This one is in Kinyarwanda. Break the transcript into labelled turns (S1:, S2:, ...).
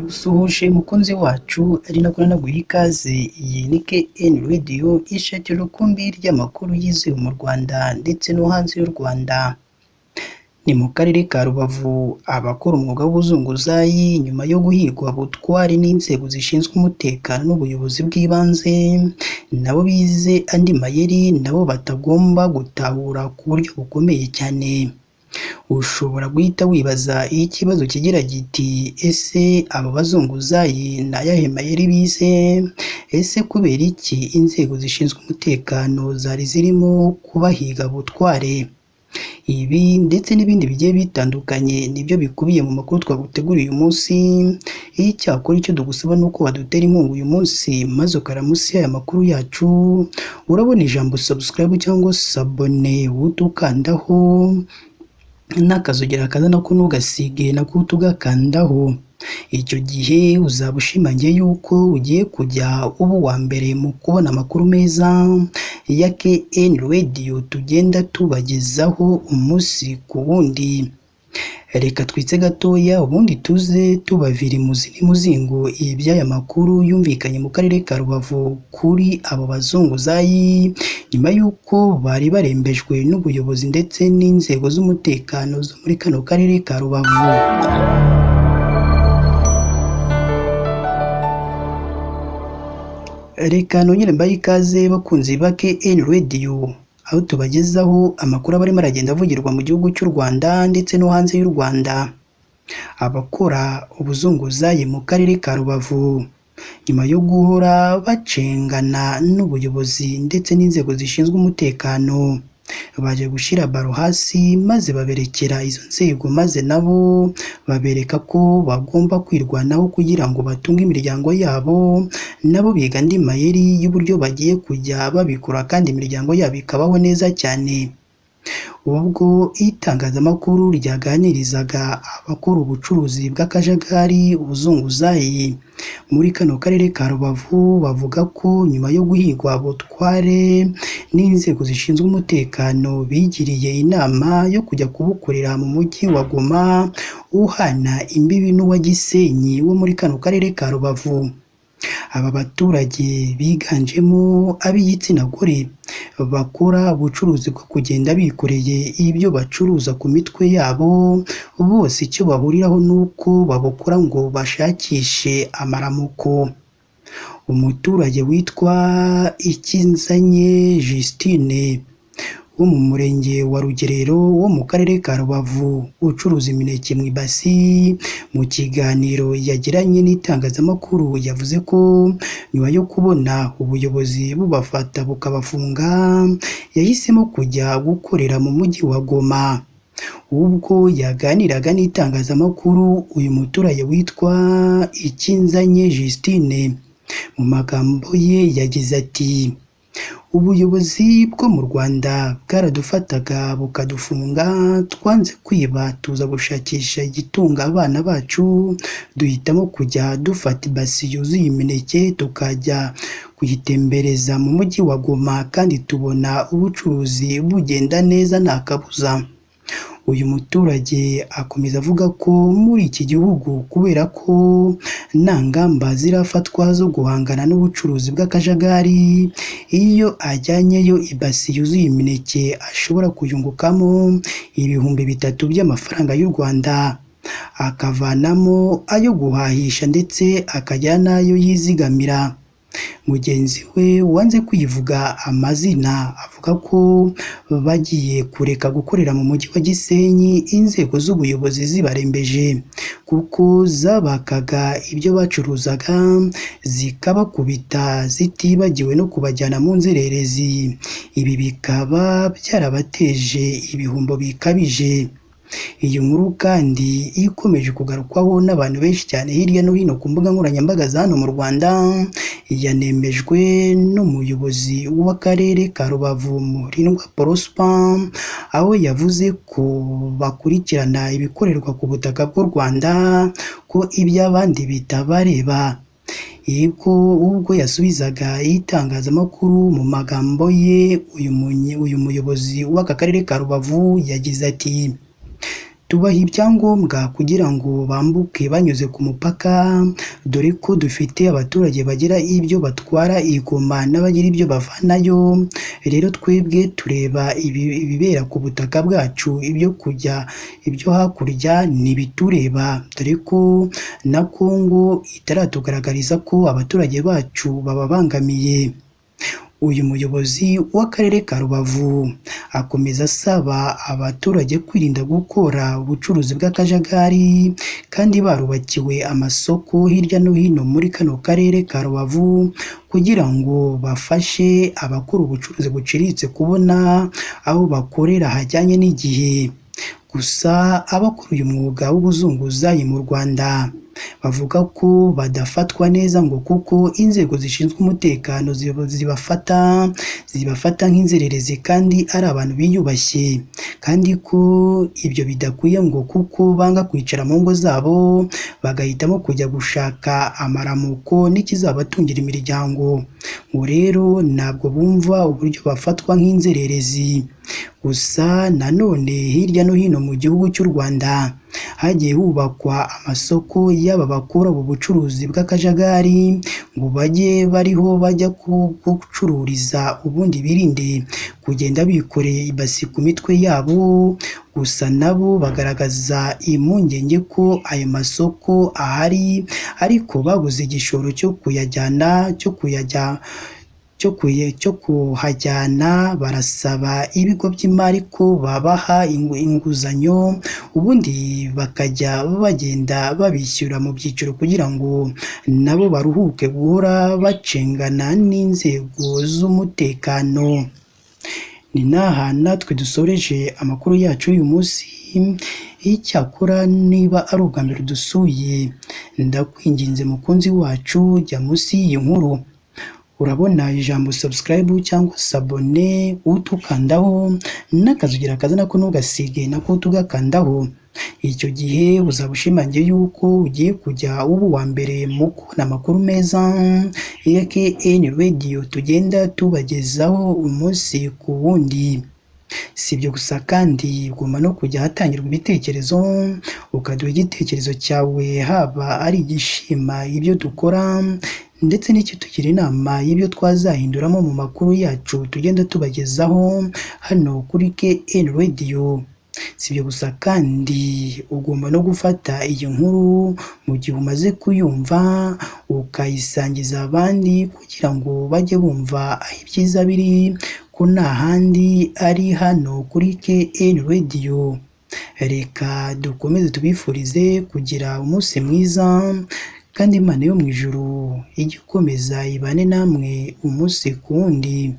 S1: Ndagusuhuje mukunzi wacu ari nako nanaguha ikaze, iyi ni KN Radio ishakira urukumbi ry'amakuru yizewe mu Rwanda ndetse no hanze y'u Rwanda. Ni mu karere ka Rubavu abakora umwuga w'ubuzunguzayi nyuma yo guhigwa butwari n'inzego zishinzwe umutekano n'ubuyobozi bw'ibanze, nabo bize andi mayeri nabo batagomba gutahura ku buryo bukomeye cyane. Ushobora guhita wibaza iyo ikibazo kigira giti ese aba bazunguzayi ni ayahe mayeri bize? Ese kubera iki inzego zishinzwe umutekano zari zirimo kubahiga butware? Ibi ndetse n'ibindi bigiye bitandukanye nibyo bikubiye mu makuru twaguteguriye uyu munsi, icyakora icyo tugusaba ni uko wadutera inkunga uyu munsi maze ukara munsi y'aya makuru yacu, urabona ijambo subscribe cyangwa s'abonner udukandaho n'akazogera kaza nako ntugasige nako tugakandaho. Icyo gihe uzaba ushimangiye yuko ugiye kujya uba uwa mbere mu kubona amakuru meza ya KN Radio tugenda tubagezaho umunsi ku wundi. Reka twitse gatoya ubundi tuze tubavira imuzi n'imuzingo iby'aya makuru yumvikanye mu karere ka Rubavu kuri abo bazunguzayi nyuma y'uko bari barembejwe n'ubuyobozi ndetse n'inzego z'umutekano zo muri kano karere ka Rubavu. Reka nongere mbahe ikaze bakunzi ba KN Radio aho tubagezaho amakuru aba arimo aragenda avugirwa mu gihugu cy'u Rwanda ndetse no hanze y'u Rwanda. Abakora ubuzunguzayi mu karere ka Rubavu nyuma yo guhora bacengana n'ubuyobozi ndetse n'inzego zishinzwe umutekano, baje gushyira baro hasi maze baberekera izo nzego maze nabo babereka ko bagomba kwirwanaho kugira ngo batunge imiryango yabo, nabo biga andi mayeri y'uburyo bagiye kujya babikora kandi imiryango yabo ikabaho neza cyane. Ubwo itangazamakuru ryaganirizaga abakora ubucuruzi bw'akajagari ubuzunguzayi muri kano karere ka Rubavu, bavuga ko nyuma yo guhigwa butware n'inzego zishinzwe umutekano bigiriye inama yo kujya kubukorera mu mujyi wa Goma uhana imbibi n'uwa Gisenyi wo muri kano karere ka Rubavu. Aba baturage biganjemo ab'igitsina gore bakora ubucuruzi bwo kugenda bikoreye ibyo bacuruza ku mitwe yabo, bose icyo bahuriraho ni uko babukora ngo bashakishe amaramuko. Umuturage witwa Ikinzanye Justine wo mu murenge wa Rugerero wo mu karere ka Rubavu ucuruza imineke mu ibasi, mu kiganiro yagiranye n'itangazamakuru yavuze ko nyuma yo kubona ubuyobozi bubafata bukabafunga, yahisemo kujya gukorera mu mujyi wa Goma. Ubwo yaganiraga n'itangazamakuru, uyu muturage witwa Ikinzanye Justine mu magambo ye yagize ati ubuyobozi bwo mu Rwanda bwaradufataga bukadufunga, twanze kwiba tuza gushakisha igitunga abana bacu, duhitamo kujya dufata ibasi yuzuye imineke tukajya kuyitembereza mu mujyi wa Goma kandi tubona ubucuruzi bugenda neza nta kabuza. Uyu muturage akomeza avuga ko muri iki gihugu kubera ko nta ngamba zirafatwa zo guhangana n'ubucuruzi bw'akajagari, iyo ajyanyeyo ibasi yuzuye imineke ashobora kuyungukamo 3000 by'amafaranga y'u Rwanda, akavanamo ayo guhahisha ndetse akagira n'ayo yizigamira. Mugenzi we wanze kwivuga amazina avuga ko bagiye kureka gukorera mu mujyi wa Gisenyi inzego z'ubuyobozi zibarembeje kuko zabakaga ibyo bacuruzaga zikabakubita zitibagiwe no kubajyana mu nzererezi, ibi bikaba byarabateje ibihombo bikabije. Iyi nkuru kandi ikomeje kugarukwaho n'abantu benshi cyane hirya no hino ku mbuga nkoranyambaga za hano mu Rwanda, yanemejwe n'umuyobozi w'akarere ka Rubavu Murindwa Prosper, aho yavuze ko bakurikirana ibikorerwa ku butaka bw'u Rwanda ko iby'abandi bitabareba. Ubwo yasubizaga itangazamakuru mu magambo ye, uyu muyobozi w'aka karere ka Rubavu yagize ati Tubaha ibyangombwa kugira ngo bambuke banyuze ku mupaka, dore ko dufite abaturage bagira ibyo batwara i Goma n'abagira ibyo bavanayo. Rero twebwe tureba ibibera ku butaka bwacu, ibyo kujya ibyo hakurya ntibitureba, dore ko na Kongo itaratugaragariza ko abaturage bacu bababangamiye. Uyu muyobozi w'akarere ka Rubavu akomeza asaba abaturage kwirinda gukora ubucuruzi bw'akajagari kandi barubakiwe amasoko hirya no hino muri kano karere ka Rubavu kugira ngo bafashe abakora ubucuruzi buciriritse kubona aho bakorera hajyanye n'igihe. Gusa abakora uyu mwuga w'ubuzunguzayi mu Rwanda bavuga ko badafatwa neza ngo kuko inzego zishinzwe umutekano zibafata nk'inzererezi kandi ari abantu biyubashye, kandi ko ibyo bidakwiye ngo kuko banga kwicara mu ngo zabo bagahitamo kujya gushaka amaramuko n'ikizabatungira imiryango. Ngo rero ntabwo bumva uburyo bafatwa nk'inzererezi. Gusa nanone hirya no hino mu gihugu cy'u Rwanda hagiye hubakwa amasoko y'aba bakora ubu bucuruzi bw'akajagari ngo bajye bariho bajya gucururiza, ubundi birinde kugenda bikoreye ibasi ku mitwe yabo. Gusa nabo bagaragaza impungenge ko ayo masoko ahari ariko babuze igishoro cyo kuyajyana cyo kuhajyana. Barasaba ibigo by'imari ko babaha inguzanyo, ubundi bakajya bagenda babishyura mu byiciro kugira ngo nabo baruhuke guhora bacengana n'inzego z'umutekano. Ni n'aha natwe dusoreje amakuru yacu y'uyu munsi. Icyakora niba ari ubwa mbere dusuye, ndakwinginze mukunzi wacu, jya munsi y'iyi nkuru urabona ijambo subscribe cyangwa sabone, utukandaho n'akazugira kaza nako ntugasige nako tugakandaho. Icyo gihe uzaba ushimangiye yuko ugiye kujya uba uwa mbere mu kubona amakuru meza ya KN Radio tugenda tubagezaho umunsi ku wundi. Si ibyo gusa kandi ugomba no kujya ahatangirwa ibitekerezo, ukaduha igitekerezo cyawe, haba ari igishima ibyo dukora ndetse n'icyo tugira inama y'ibyo twazahinduramo mu makuru yacu tugenda tubagezaho hano kuri KN Radio. Si ibyo gusa kandi ugomba no gufata iyi nkuru mu gihe umaze kuyumva ukayisangiza abandi kugira ngo bajye bumva aho ibyiza biri, ko nta handi ari hano kuri KN Radio. Reka dukomeze tubifurize kugira umunsi mwiza, kandi Imana yo mu ijuru ijye ikomeza ibane namwe umunsi ku wundi.